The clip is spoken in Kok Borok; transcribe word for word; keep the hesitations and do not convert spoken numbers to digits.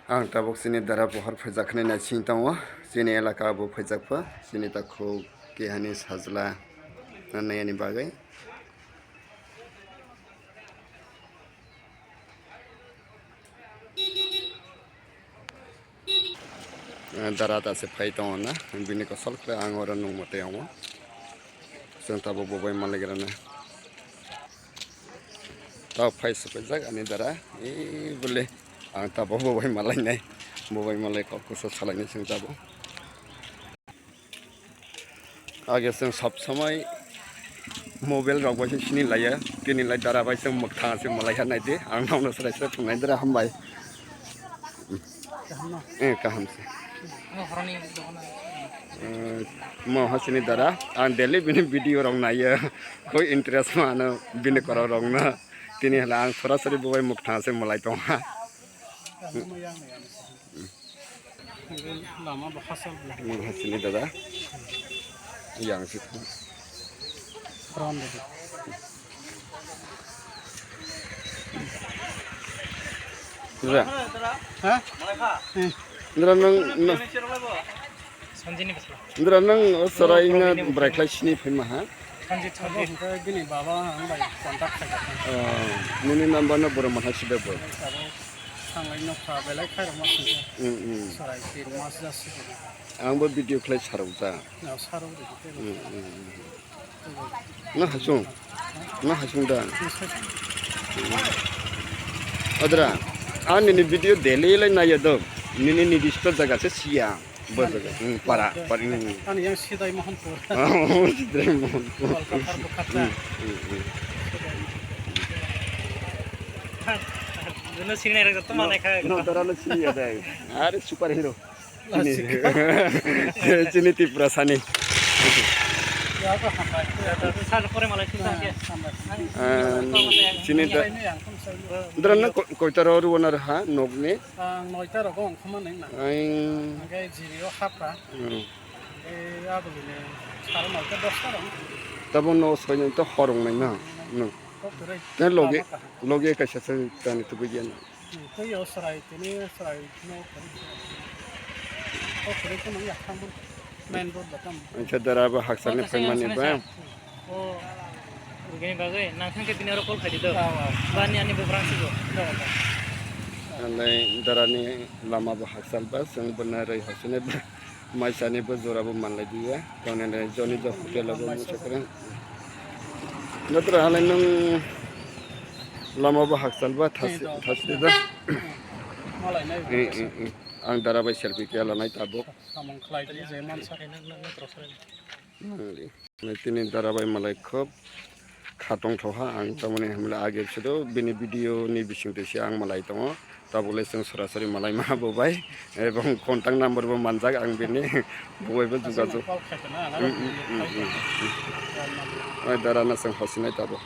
Ang tabuk chini dara pohor phaijaknai naising tongo, chini elaka bo phaijakpha, chini takhuk kehani sajla nangnai ani bagwi. Dara ta se phai tongo na, bini kosol khe ang oro nungmo tei amo. Chwng tabuk bo bai manlaigrana. Tao phai swpaijak ani dara, e bole ang tabuk bo bai malainai, bo bai malai kok kusa salainai chwng tabuk. Age chwng sob somoi mobile rok bai se sini laiya, tini lai dara bai chwng mwkthang se malai ha naidi, ang nono swrai swrai thwngnai dara hambai. Eh, kaham se. Eh, mo ha chini dara, ang daily bini video rok naiya, khoi interest ma ano bini korok rok no, tini hala ang sorasori bo bai mwkthang se malai tongha. Lama bo hasal bo. Mo ha chini dara, yang se. Ron de. Dara. Ha? Dara nang, nang. Sanjini Basra. Dara nang o sarai na brai khlai sini phaima ha? Sanjit, Sanjit. Bini baba ang bai contact khai. Oh, nini number no boro maha sida bo. Sangai no kha belai khai rok ma sini. Mm, mm. Sarai tin mas jasi. Ang bo video khlai sarok ja. Na sarok de. Mm, mm, mm. Na hasung. Na hasung da. Adra, ang nini video daily lai naiya do. Nini nidisto jaga se siya. Bo jaga. Hmm, para, para. Hmm. Ani yang sidai Mohanpur. Oh, sidai Mohanpur. Kolkata, Kolkata. Hmm, hmm, hmm. Duno sini nai rok to manai kha. No, dara no sini ya dai. Are super hero. Chini, chini Tripura sani. Chini da. Dara na koitaro ruwana ha nokni. Ang noita rogo ongkhorma nang na. Ang. Hingke jiri o hapra. Hmm. Hingke aboni saro noita dosta rok. Tabuk no soinai to horong nai na. No. Kok kwrwi. Te loge, lama kaham. Loge kaisa se tani tubui gyan. Hmm, tei o chwrai tini chwrai no kwrwi. Kok kwrwi khe nang yak thang bun. Main road ba tamo. Ang khe dara bo haksa ni phaimani ba. O, bini bagwi nang thang khe bini oro call khaidi do. Bani ani bubrang sigo. Andai darani lama bo haksal ba, chwng bwna rwi hosini ba, maisani bo jora bo manlai diya. Tongni joni jo hotel bo musa kwrwng. Natra halai nung lama bo haksal ba thasi, thasi da. Ang dara bai selfie khe lanai tabuk. Samung khlai di je mansa. Nangli. Tini dara bai malai khub khatong thoha ang tamoni hamle age sudo bini video ni bising twi se ang malai tongo. Tabuk le chwng sorasori malai ma bo bai ebong contact number bo manjak ang bini bo bai bo jugajug. Oi dara no chwng hosinai tabuk.